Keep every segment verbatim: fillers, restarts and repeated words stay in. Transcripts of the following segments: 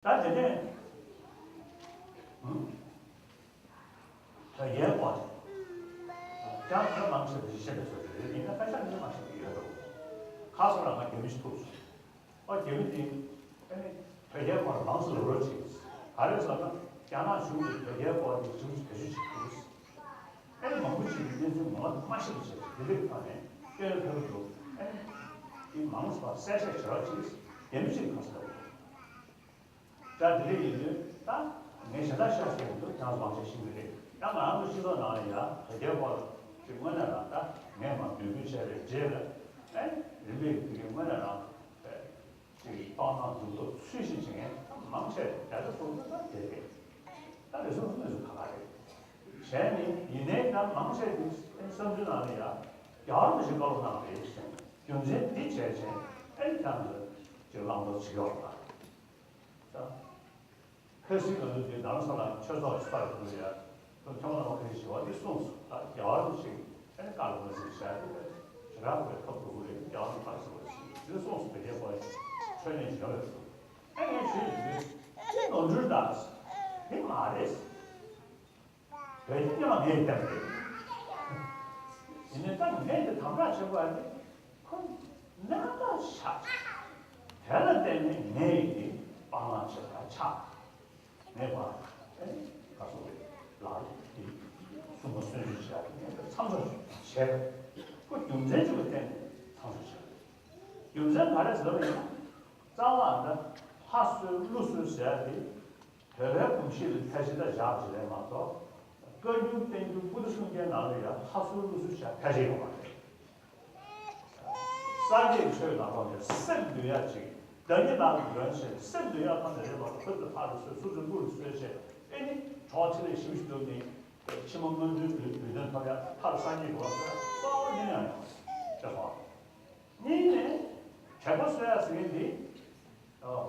ད་དེ་ནས་ཨུམ། དོལ་རྒྱལ་སྐོར་དེ་ཀྱང་ཁ་མང་ཆེ་བ་ཞིག་བཤད་པའི་བཟོ་ཞིག་རེད། ཡིན་ན་ཁ་ཤས་ནི་མ་བཤད་པ་ཡོད་འགྲོ། ཁ་སང་རང་ང་རྒྱ་མི་ཞིག་ཐུག་སོང་། ཨ་རྒྱ་མི་དེ་ཨ་ནི་དོལ་རྒྱལ་སྐོར་མང་ཙམ་ལབ་རོགས་བྱེད། ག་རེ་ཟེར་ན་རྒྱ་ནག་གཞུང་གིས་དོལ་རྒྱལ་སྐོར་དེ་ཞིབ་འཇུག་བེད་སྤྱོད་བྱེད་ཀྱི་འདུག་ཨ་ནི་མང་པོ་ཞིག་གིས་བསྟན་འཛིན་ངོ་མ་མ་ཤེས་པ་བྱས་ཏེ་དེ་འདྲའི་ཐོག་ནས་སྐྱོན་ཕེབས་འདུག་ཨ་ནི་དེ་མང་ཙམ་གསལ་བཤད་བྱེད་རོགས་བྱེད། རྒྱ་མི་ཞིག་ག་ཚོད་རེད། ད་དེ་འདྲ་ཡིན་དུས་ད་ངས་གཞན་དག་ཤ་ཟ་གི་འདུག་ཀྱང་དབང་ཆ་ཤེས་ཀྱི་རེད། ད་ང་རང་ཚོ་སྤྱི་ཚོགས་ནང་ལ་ཡ་དོལ་རྒྱལ་སྐོར་ཅིག་དངོས་གནས་རང་ད་ངས་མ་འབོད་སྐུལ་བྱས་པའི་རྗེས་ལ་ཨེ་རིམ་པས་དེ་གའི་དངོས་གནས་རང་ཅིག་གཏོང་སྣང་འཛུགས་ཐུབ་ཚུལ་བཞིན་བྱེད་མཁན་ད་མང་ཆེ་བརྒྱ་ཆ་དྲུག་ཅུ་ད་དེ་རེད། ད་རེ་ཟུང་སུ་ནས་སུ་ཁ་ཁ་རེད། གཞན་ནི་ཡིན་ནའི་ད་མང་ཆེ་གི་བསམ་ཚུལ་ནང་ལ་ཡ་རྒྱ་གར་མི་ཞིག་བཀའ་སློབ་གནང་རེད་ཟེར་རྒྱུ་མཚན་འདི་བྱས་བྱས་ཨེ་ཀྱང་ཅིག་བླང་དོར་བྱེད་ཀྱི་ཡོད་པ། ད། ཁ་སང་ང་ཚོ་དེ་རྡ་རམ་ས་ལ་ཆོས་ཚོགས་ཤིག་ཚོགས་ཡོད་རེད། ཁོང་ཁྱོད་རང་ཁ་ཤས་ཞུ་བ་དེ་གསུངས་སོང་། ད་རྒྱ་གར་ཞིག་ཨ་ནི་བཀའ་སློབ་ཟིན་བྱས་ཏེ་ཞེ་དྲག་པའི་ཐོབ་ཐུབ་ཀྱི་རེད། རྒྱ་གར་བཀའ་སློབ་ཟིན་དེ་གསུངས་སོང་། དེ་གའི་སྐོར་ཆོས་ཉན་ཞུ་བ་རེད། ཨ་ནི་ཞུས་དུས་ཅི་ནོར་འཁྲུལ་དང་དེ་མ་རེད། བོད་ཀྱི་སྐྱོན་ངས་བསྟན་པ་རེད། ཡིན་ནའི་ད་ངས་དེ་དམ་དྲག་བྱེད་དགོས་ཡ་དེ་ཁོ་རྣམ་དག་ཆགས། དེ་ལ་བརྟེན་ནས་ངས་ཡི་དེ་སྤང་བླང་བྱེད་པ་ཆགས། ངས་པ་ཨེ་ག་སོ་རེད་ལགས་དེ་གསུང་པ་སུན་ཞུ་བྱས་ངས་དེ་མཚམས་འཇོག་བྱས། ཁོ་རྒྱུ་མཚན་གཅིག་ལ་བརྟེན་ནས་མཚམས་འཇོག་བྱས། རྒྱུ་མཚན་ག་རེ་ཟེར་བ་ཡིན་ན་རྩ་བ་ད་ལྷ་གསོལ་ཀླུ་གསོལ་ཟེར་ཡ་དེ། བོད་པའི་གོམས་གཤིས་ལ་ཕལ་ཆེར་ད་བཞག་ཅིག་རེད་མ་གཏོགས། བཀའ་འགྱུར་བསྟན་འགྱུར་པུ་ཏི་གསུང་རྒྱན་ནང་ལ་ཡང་ལྷ་གསོལ་ཀླུ་གསོལ་བྱ་ཕལ་ཆེར་ཡོད་མ་རེད། སངས་རྒྱས་ཆོས་ལ་ཕོག་ནས་སེམས་འདུལ་ཡག་ཅིག་བདག་ཉིད་ལ་འདུལ་བྱེད་སེམས་འདུལ་ཡག་ཐམས་ཅད་རེད་མ་གཏོགས་ཁོ་ཚོས་ལྷ་ལ་གསོལ་སོ་སོའི་ཀླུ་ལ་གསོལ་བྱས་ཨེ་ནི་གྲོགས་ཕྲིན་ལས་ཞིབ་ཞིབ་བསྒྲུབས་ནས་ཕྱི་མ་སྔོན་འགྲོའི་འདུལ་འདུལ་དོན་ཐོབ་ཡག་ལྷར་སངས་རྒྱས་འགྲོ་བ་ཚོ་ཡང་གཙོ་བོ་ཉིད་ནས་ཡང་ཡོང་བ་རེད་ཟེར་སོང་། གཉིས་ནས་དྲེགས་པ་གསོ་ཡག་ཟེར་མཁན་འདི། ཨོ།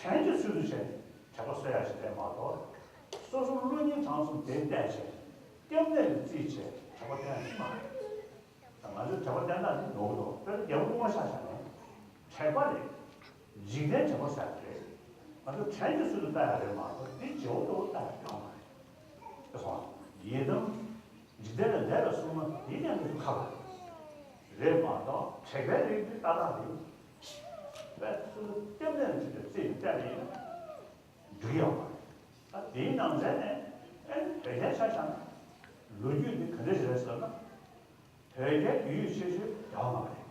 བྲན་གྱི་ཚུལ་དུ་བྱས་ནས་དྲེགས་པ་གསོ་ཡག་ཞིག་རེད་མ་གཏོགས། སོ་སོ་བློ་སྙིང་བྲང་གསུམ་བདེ་གཏད་བྱས། སྐྱབས་གནས་ལ་རྩིས་བྱས་དྲེགས་པ་བསྟེན་ཡག་ཞིག་མ་རེད། ད་ང་ཚོས་དྲེགས་པ་བསྟེན་སྟངས་འདི་ནོར་གི་འདུག་དཔེར་ན་རྒྱལ་པོ་ཀླུ་མཁར་ཤ་བཞག་ནས་དྲེགས་པ་རེད། འཇིག་རྟེན་དྲེགས་པ་ཟེར་གྱི་རེད། ང་ཚོ་བྲན་གྱི་ཚུལ་དུ་ལྟ་ཡག་རེད་མ་གཏོགས་འདི་བྱེད་པོ་ལྟ་བུ་ལྟ་ཡག་ཡོད་མ་རེད། དེ་སོང་། ཡི་དམ། འཇིག་རྟེན་ལ་འདས་པའི་སྲུང་མ་དེའི་སྟེང་དུ་ཁ་བ་རེད་མ་གཏོགས་དྲེགས་པའི་རིགས་དེ་ཏག་ཏག་རེད། དཔེ་སོ་སོ་སྐྱབས་གནས་ལ་ཆུད་པའི་རྩིས་ནས་བལྟས་པ་ཡིན་ན་འགྲིག་ཡོད་མ་རེད། ད་དེའི་ནང་ཚན་ནས་ཨེ་བོད་རྒྱའི་ཆ་བཞག་ན་ལོ་རྒྱུས་འདི་ག་འདྲ་ཞིག་རེད་ཟེར་ན། བོད་རྒྱའི་རྒྱུས་ཡོད་ཆེ་ཤོས་རྒྱལ་བ་རྣམ་པ་རེད།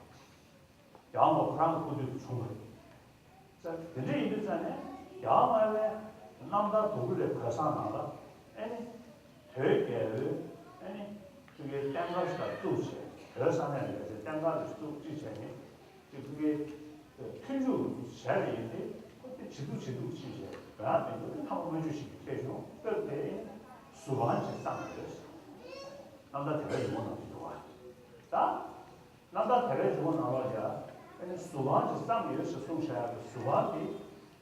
རྒྱལ་བ་རྣམ་པ་ཁོ་རང་གི་སྐུ་དུས་སུ་བྱུང་བ་རེད། ཟེར་དེ་འདྲ་ཡིན་དུས་ཙང་ནས་རྒྱལ་བ་ལྔ་པའི་རྣམ་ཐར་དུ་གུ་རེ་བོད་གསར་ནང་ལ་ཨེ་ནི་བོད་རྒྱལ་པོའི་ཨེ་ནི་ཕ་གིའི་རྟེན་མཁར་ཞིག་ལ་བཙུགས་བྱས་བོད་ས་གནས་ལ་ཡོད་པའི་རྟེན་མཁར་ཞིག་བཙུགས་བྱས་ནས་ཅིག་ཕ་གིའི་མཐུན་འཇུག་བྱས་པ་ཡིན་ཏེ་ཁོ་དེ་བྱེད་དུ་བྱེད་དུ་ཕྱིན་བྱས་བོད་རང་བདེན་པོ་དེ་ཐ་མ་སྨོན་འཇུག་ཞིག་གིས་སྤེལ་བྱུང་། སྐབས་དེ་ཟུར་ཁང་ཅིག་བརྩམས་ཡོད། རྣམ་ཐར་དལ་བའི་འཇུག་ངོགས་ནང་དུ་འདུག་པ། ད། རྣམ་ཐར་དལ་བའི་འཇུག་ངོགས་ནང་ལོགས་ལ་ཡ། ཨ་ནི་ཟུར་ཁང་ཅིག་བརྩམས་ཡོད་ཞེས་གསུངས་བཞག་ཡ་གི་ཟུར་ཁང་དེ།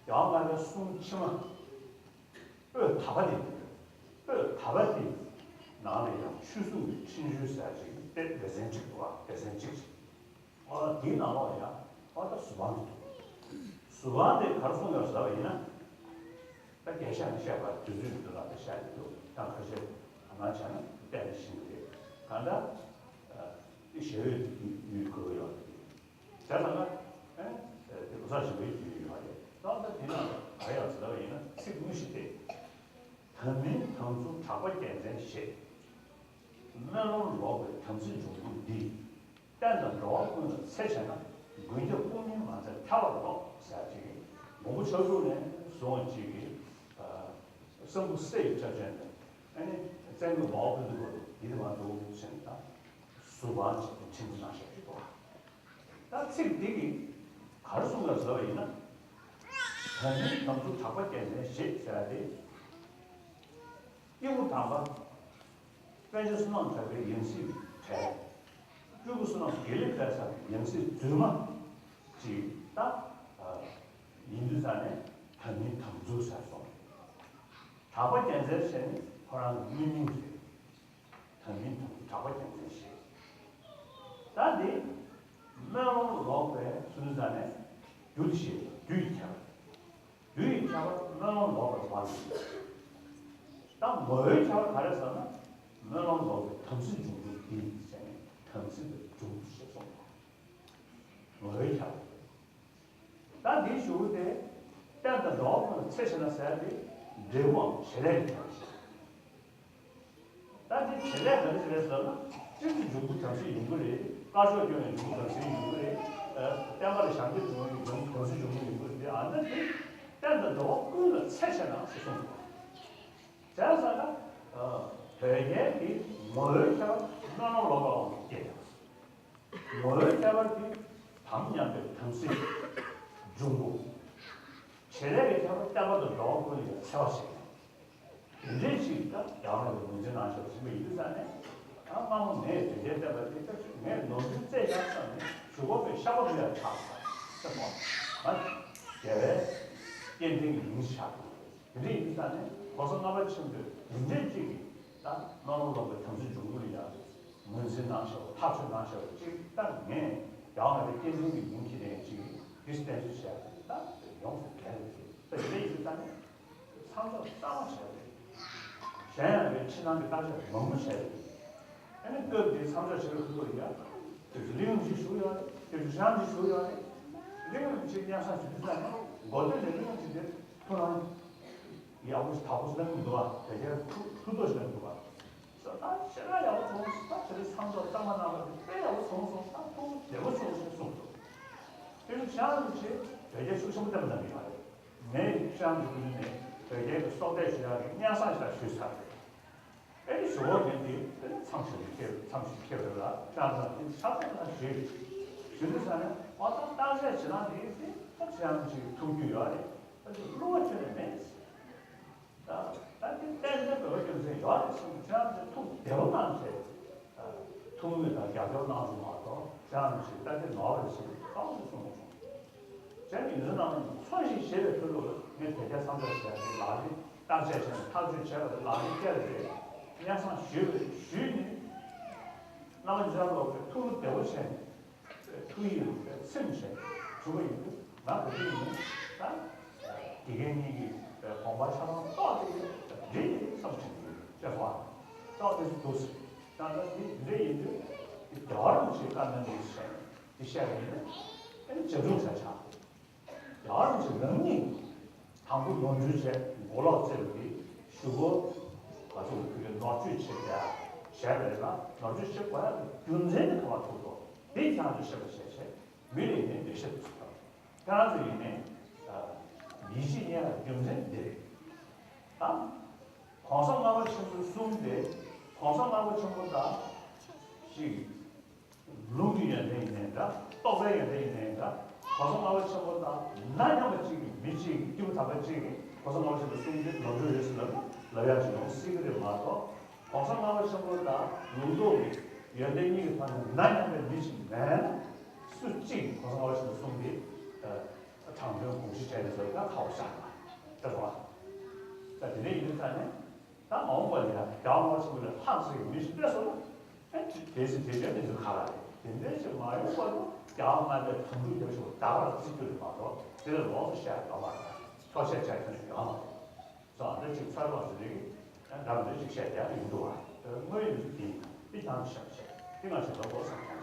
རྒྱལ་བ་ལྔ་པའི་གསུང་ཕྱི་མ། པོད་ད་པ་དེ། པོད་ད་པ་དེ། ནང་ལ་ཡང་ཆོས་སྲུང་གི་ཁྲིམས་གཞུང་ཟེར་ཅིག་སྡེ་སྡེ་ཚན་གཅིག་འདུག་པ། སྡེ་ཚན་གཅིག་ཅིག་ཨོ་དེའི་ནང་ལོགས་ལ་ཡ། ཨོ་ད་ཟུར་ཁང་དེ་འདུག་ཟུར་ཁང་དེ་ག་རེ་གསུངས་ཡོད་ཟེར་བ་ཡིན་ན། ད་རྒྱས་བཤད་ནས་བཤད་པ་དུས་ཚོད་མི་འདུག་ལ་ད་བཤད་ཀྱི་འདུག་ཡང་ཁ་ཤས་གང་གང་བྱས་ན་བལྟས་ནས་ཤེས་ཀྱི་རེད། གང་ལྟར། འདི་ཞེ་འོད་ཀྱི་ཡུལ་དགོས་ཀྱི་ཡོད་རེད། དེ་ལ་ན། དེ་ལོ་གསར་ཞེ་འོད་ཀྱི་ཡུལ་ཡོད་རེད། ད་ལྟ་དེ་ན་ག་ཡང་ཟེར་བ་ཡིན་ན་ཚིག་དངོས་གཞི་དེ། དམ་མིན་དམ་བཟུང་གྲགས་པ་རྒྱལ་མཚན་ཞེས། སྨོན་ལམ་ལོག་པའི་དམ་ཚིག་འཇོག་ལུགས་འདི། བསྟན་དང་འགྲོ་བ་ཀུན་ལ་འཚེ་བྱས་ན། མགོན་སྐྱབས་དཔུང་གཉེན་མ་མཛད་ཐལ་བར་རྟོགས་ཟེར་ཅིག་གིས་མགོན་པོ་ཕྱག་དྲུག་ནས་བཟུང་བ་ཅིག་གིས། སམ་བྷོ་ཊ་ཡི་ཕྱག་ཆེན་དང་ཨ་ནི་བཙན་པོའི་མའོ་ཀུན་ཏུ་བོ་དེ་དེ་མ་འདུག་ཟེར་ནས་ད་ཟུར་ཁང་ཅིག་གི་ཁྲིམས་ཀྱི་རང་བཞག་ཅིག་འདུག་ད་ཚིག་འདི་གིས་ག་རེ་གསུངས་ཡོད་ཟེར་བ་ཡིན་ན། དམ་མིན་དམ་བཟུང་གྲགས་པ་རྒྱལ་མཚན་ཞེས་ཟེར་ཏེ། སྐྱེས་བུ་དམ་པ། དཔལ་ཆེན་བསོད་ནམས་གྲགས་པའི་ཡང་སྲིད་བྲལ། སྤྲུལ་སྐུ་བསོད་ནམས་དགེ་ལེགས་དཔལ་བཟང་གི་ཡང་སྲིད་རྫུན་མ་ཅིག་ད་ཡིན་དུས་ཙང་ནས་དམ་མིན་དམ་བཟུང་ཟེར་སོང་། གྲགས་པ་རྒྱལ་མཚན་ཟེར་ནི་ཁོ་རང་གི་དངོས་མིང་རེད། དམ་མིན་དམ་བཟུང་གྲགས་པ་རྒྱལ་མཚན་ཞེས། ད་འདི་སྨོན་ལམ་ལོག་པའི་ཚུལ་དུ་ཙང་ནས་རྒྱུད་བཤད་རྒྱུད་ཀྱི་ཁྱབ། ཁྱད་པར་སྨོན་ལམ་ལོག་པར་བག་ཡིན། ད་ངོ་བོའི་ཁྱད་པར་ག་རེ་ཟེར་ན། སྨོན་ལམ་ལོག་པའི་དམ་ཚིག་འབྱུང་གྲོལ་འདི་ཟེར་ནས་དམ་ཚིག་དང་འབྱུང་གྲོལ་ཞེས་གསུངས་པ། ངོ་བོའི་ཁྱད་པར། ད་འདིའི་གཞུག་གུ་དེ། རྟེན་དང་འབྲེལ་བ་ཀུན་ལ་ཚད་ཆེ་ན་ཟེར་ཏེ། འབྲས་བུའམ་བྱེད་ལས་ཀྱི་ཁྱད་པར་ཞེས། ད་དེ་བྱེད་ལས་ག་རེ་བྱེད་ལས་ཟེར་ན། སྤྱིར་གྱི་འབྱུང་པོ་དམ་ཚིག་ཡོང་གི་རེད། དཀར་ཕྱོགས་སྐྱོང་བའི་འབྱུང་པོ་དམ་ཚིག་ཡོང་གི་རེད། ཨ། བསྟན་པ་ལ་ཞབས་འདེགས་འབྱུང་བའི་འབྱུང་པོ་དམ་ཚིག་འབྱུང་པོ་ཡོང་གི་རེད། ཨ་ནི་དེ་རྟེན་དང་འབྲེལ་བ་ཀུན་ལ་ཚད་ཆེ་ན་ཞེས་གསུངས་པ། བྱས་ཙང་ན། ཨ། དོལ་རྒྱལ་གྱི་ངོ་བོའི་ཁྱད་པར་སྨོན་ལམ་ལོག་པའམ་སྐྱེ། ངོ་བོའི་ཁྱད་པར་གྱིས་དམ་ཉམས་པའི་དམ་ཚིག་འབྱུང་པོ། བྱེད་ལས་ཀྱི་ཁྱད་པར་བསྟན་པ་དང་འགྲོ་བ་ཀུན་ལ་ཡང་འཚེ་བ་བྱེད། དེ་འདྲའི་ཅིག་ད་ཡང་ལ་ཡང་ངོས་འཛིན་གནང་ཤོག་ཟེར་བ་ཡིན་དུས་ཙང་ནས། ད་སྔ་མོ་ངས་དོལ་རྒྱལ་བསྟེན་པ་དེ་ད་ངས་ནོར་འཁྲུལ་རྩད་བཞག་བསམ་ནས་གཞུག་གུ་པའི་བཤགས་པ་ཕུལ་ཡག་ཆགས་སོང་། ད་མོ། ང་རྒྱལ་བའི་སྐྱེ་ཕྲེང་གི་མིང་ཆགས་འདུག་དེ་འདྲ་ཡིན་དུས་ཙང་ནས་གོང་ས་ལྔ་པ་ཆེན་པོས་དེ་འདྲའི་ཅིག་གི་ད་སྨོན་ལམ་ལོག་པའི་དམ་ཚིག་འབྱུང་པོ་ལ་ཡང་ངོས་འཛིན་གནང་ཤོག་ཐག་གཅོད་གནང་ཤོག་ཅིག་ད་ངས་ཡང་ང་རྒྱལ་བའི་སྐྱེ་ཕྲེང་གི་མིང་གི་ནས་ཅིག་གི་བསྟན་བཅོས་བྱས་ད་ཡོངས་སུ་འགལ་རེད། ད་དེ་འདྲ་ཡིན་དུས་ཙང་ནས། མཚམས་འཇོག་གཙང་མ་བྱས་ཏེ། གཞན་ཡང་ངས་ཕྱི་ནང་གི་བརྟག་དཔྱད་མང་པོ་བྱས་ཏེ། ཨ་ནི་སྐབས་དེའི་མཚམས་འཇོག་བྱེད་པའི་ཁུལ་དུ་ཡང་། དེ་ཚོ་གླིང་བཞི་བཞུགས་ཡོད་རེད། དེ་ཚོ་ཤང་བཞི་བཞུགས་ཡོད་རེད། གླིང་བཞི་སྙན་སེང་ཞུ་དུས་ཙང་ནས་མགོ་སྟོད་ནས་གླིང་བཞི་དེ་ཐུགས་སྣང་ཡག་པོ་ཞིག་དག་པོ་ཞིག་གནང་གི་འདུག་པ། དེ་གའི་ཐུགས་ཐུགས་གཏོར་ཞིག་གནང་གི་འདུག་པ། ད་ཞེ་དྲག་ཡག་པོ་བྱུང་སོང་། ད་དེ་རིང་མཚམས་འཇོག་གཙང་མ་གནང་བ་དེ་དཔེ་ཡག་པོ་བྱུང་སོང་། ད་ཐུགས་བདེ་པོ་བྱུང་སོང་གསུངས་འདུག་དེ་ཚོ་ཤང་བཞི་དེ་དོལ་རྒྱལ་ཤུགས་ཆེན་པོ་བསྟེན་པ་གནང་གི་ཡོད་རེད། ངས་ཤང་འཇུག་གི་ནས་བོད་རྒྱལ་གྱི་སྲོག་གཏད་ཞུ་ཡག་གི་སྙན་སེང་ཞིག་ཞུས་ཚར་རེད། ཨེ་ནི་ཞུ་བ་ངས་འདི་མཚམས་ཤིག་འཁེལ་མཚམས་ཤིག་འཁེལ་རེད་ལ། ཤང་ཚང་འདི་ཆ་ཚང་ལ་ཞུས། ཞུ་དུས་ཙང་ནས་ཨོ་ད་བརྟག་དཔྱད་བྱེད་སྟངས་འདི་དེ་ད་ཅང་ཅིག་ཐུགས་རྒྱུས་ཡོད་རེད། ད་ཅིག་བསླུ་བ་ཁྱོན་ནས་མེད། ད་ད་དེ་གཏན་ནས་བོད་པ་རྒྱུ་མཚན་ཡོད་རེད་གསུངས། ཁྱེད་རང་ཚོས་ཐུགས་བདེ་པོ་གནང་བྱས། ཐུགས་མོས་དང་རྒྱབ་སྐྱོར་གནང་རོགས་མ་གཏོགས་ཁྱེད་རང་ཚོས་ད་དེ་ནོར་རེད་ཟེར་ནས་གཏམ་ཞིག་གསུངས་མ་སོང་། བྱས་ནས་ཡོངས་འཛིན་རྣམ་པ་ཚོ་ཞིག་བཞེས་པའི་ཁུལ་དུ་ངས་དོལ་རྒྱལ་མཚམས་འཇོག་བྱས་ནས་ལག་ལེན་བརྟག་དཔྱད་བྱས་ནས་ཐག་གཅོད་བྱས་པ་དེ་ལག་ལེན་བསྟར་རེད། སྙན་སེང་ཞུས་པ་རེད། ཞུས་ནས་རྣམ་པ་ཚོ་ལོག་པའི་ཐུགས་བདེ་པོ་བྱས་ནས། ཐུགས་ཡིད་ལ་ཚིམ་བྱས་བྱུང་བ་ཡིན་དུས་ང་བོད་ཡིག་ནི་ད་དགེ་རྒན་གཉིས་ཀྱི་དགོངས་པ་ཆ་ཚང་རྟོགས་ཏེ་འགྲིག་ཡིན་བསམ་བྱུང་། ཅེས་སོ། རྟོགས་ཏེ་འདུག་ཟེར། ད་ལྟ་འདི་འདི་འདྲ་ཡིན་དུས་འདི་རྒྱལ་བ་རིན་པོ་ཆེའི་བཀའ་གནང་འདུག་ཟེར་འདི་བཤད་པ་ཡིན་ན་ཨ་ནི་ཇེ་སྡུག་ཆ་ཆགས། རྒྱལ་བ་རིན་པོ་ཆེ་རང་ཉིད་དང་པོ་ནོར་འཁྲུལ་བྱས་མགོ་ལོག་བཙལ་བའི་གཞུག་གུ་ང་ཚོ་ལ་ཕུལ་བའི་ནོར་བཅོས་བྱེད་ཡ་བྱས་པ་རེད་ལ། ནོར་བཅོས་བྱེད་དགོས་ཡ་རྒྱུ་མཚན་དེ་ག་པར་ཐུག་འདུག་དེ་ཁྱེད་རང་ཚོས་ཤེས་པ་བྱས་བྱས། མི་ལ་ཡིན་ནའི་འགྲེལ་བཤད་དུ་ཚུད་པ། ཁྱེད་རང་ཚོ་ཡིན་ནའི་ཡིད་ཆེས་རྙེད་ཡ་རྒྱུ་མཚན་འདི་རེད། ད་གོང་ས་ལྔ་པ་ཆེན་པོའི་གསུང་དེ་གོང་ས་ལྔ་པ་ཆེན་པོ་དང་ཞིག་ལུང་གི་ཡོན་ཏན་ཡིན་ནའི་འདྲ། རྟོགས་པའི་ཡོན་ཏན་ཡིན་ནའི་འདྲ། གོང་ས་ལྔ་པ་ཆེན་པོ་དང་ན་མཉམ་པ་གཅིག་གི་མི་གཅིག་གི་སྐྱེས་བུ་དམ་པ་གཅིག་གིས་གོང་ས་ལྔ་པ་ཆེན་པོའི་གསུང་དེ་ནོར་འཁྲུལ་རེད་ཟེར་ལབ་ན་ལབ་ཡག་ཅིག་ཡོང་སྲིད་ཀྱི་རེད་མ་གཏོགས། གོང་ས་ལྔ་པ་ཆེན་པོ་དང་ལུང་རྟོགས་ཀྱི་ཡོན་ཏན་གཉིས་ཀྱི་ཐོག་ནས་ན་མཉམ་པའི་མི་ཞིག་མེད་ན། སུ་གཅིག་གིས་གོང་ས་ལྔ་པ་ཆེན་པོའི་གསུང་འདི་དྲང་དོན་དགོངས་གཞི་བྱས་ནས་བཟོ་ན་ཁག་པོ་ཆགས་པ་རེད་བ། ད་དེ་འདྲ་ཡིན་དུས་ཙང་ནས་ད་མ་འོངས་པ་ལ་ཡང་རྒྱལ་བ་ལྔ་པ་ཆེན་པོ་ལས་ལྷག་ཅིག་གི་མི་ཞིག་སླེབས་སོང་ན། ཨེ་དེ་ཚེ་དེ་འདྲའི་གནས་ཚུལ་ག་རེ་རེད། དེ་འདྲའི་ཞིག་མ་ཡོང་བར་དུ་རྒྱལ་བ་ལྔ་པའི་དམ་ཕྲུག་ཡོད་ཞིག་ད་ག་རང་བརྩི་རྒྱུ་རེད་མ་གཏོགས། དེ་ལས་ལོགས་སུ་བཤད་ཡ་ཡོད་མ་རེད། འཁྱོག་བཤད་བྱ་རྒྱུ་ནི་ཡོད་མ་རེད། སོང་ཨ་འདྲ་ཅིག་ཚོད་དཔག་ཟེར་རིགས་ཨ་འདྲ་མི་འདྲ་ཅིག་བཤད་བསྡད་ཡོང་འདུག་བ། དངོས་ཡོད་ཚུལ་དེ་ཡིན། དེ་ཀྱང་བཤད་བཤད་དེ་ང་བྱེད་ཐབས་དགོས་བསམ་ཀྱང་